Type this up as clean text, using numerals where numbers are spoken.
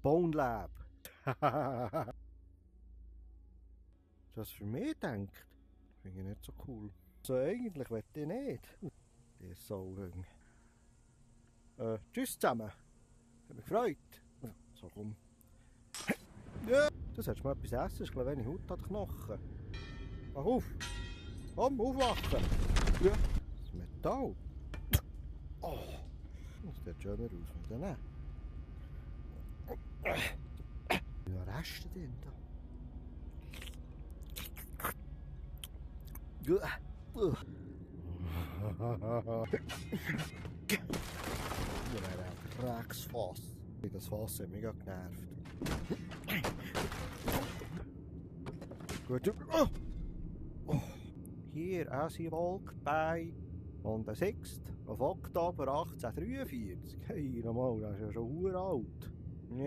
BONELAB. Das für mich denkt, finde ich nicht so cool. So eigentlich will ich nicht. Der Sauhöng. Tschüss zusammen. Hat mich gefreut. So, komm. Ja, du solltest mal etwas essen, ist wenig Haut an den Knochen. Mach auf! Komm, aufwachen! Ja, das Metall. Oh, das sieht schöner aus mit denen. Ja, Reste drin da. Hier wäre ein Drecksfass. Das Fass hat mich genervt. Gut. Oh. Hier ein Wolk bei und ein Sixt auf Oktober 1843. Hey, nochmal, das ist ja schon uralt.